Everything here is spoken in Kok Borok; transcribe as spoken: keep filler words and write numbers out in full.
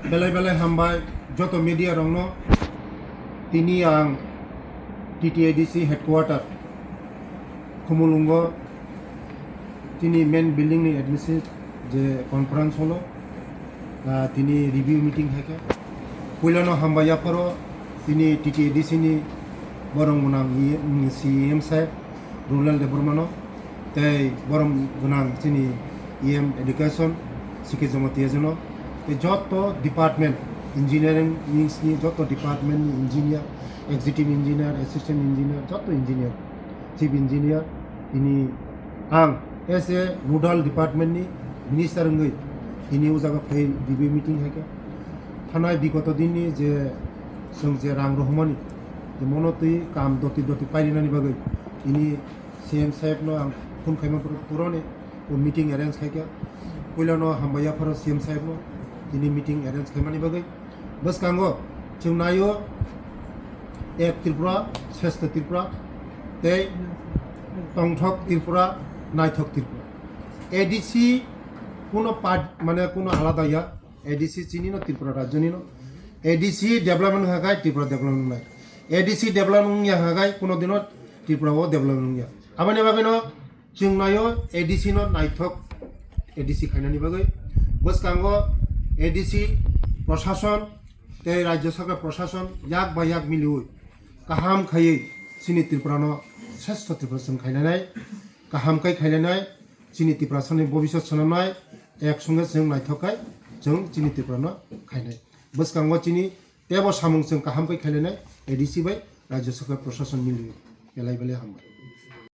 Belai belai hambai joto media rokno. Tini ang T T A D C headquarter Khumulwngo tini main building ni admission je conference hall o, ah, tini review meeting hai khe. Puilano hambai yapharo tini T T A D C ni borong gwnang E M, C E M sir Rural Debbarma no, tei borong gwnang chini E M education C K Jamatia ji no, tei joto department engineering wings ni joto department ni engineer, executive engineer, assistant engineer, joto engineer, chief engineer, tini ang as a nodal department ni minister wngwi tini o jaga phai review meeting hai khe. Thanai bigoto din ni je chwng je rang rohormani je mono twi kam doti doti painani bagwi tini C M saheb no ang phone khaima puro-, puroni o meeting arrange khai kha. Puilano hambai yapharo C M saheb no tini meeting arrange khaimani bagwi. Bwskango chwng naio Ek Tripura, Shrestha Tripura, tei Tongthok Tripura, Naithok Tripura. A D C kuno part, mane kuno alada ya, A D C chini no, Tripura rajyo ni no. A D C development wngkha khai Tripura development wngnai. A D C development wngya wngkha khai kuno dino Tripura o development wngya. Aboni bagwi no chwng naio A D C no naithok A D C khainani bagwi. Bwskango A D C prosason tei Rajya Sarkar prosason yak bai yak miliwi kaham khaiwi chini Tripura no Shrestha Tripura chwng khainanai, kaham khai khainanai, chini Tiprasani bobiswt swnamnai, ek songe chwng naithok khai chwng chini Tripura no khainai. Bwskango chini tebo samung chwng kaham khai khailainai A D C bai Rajya Sarkar prosason miliwi. Belai belai hambai.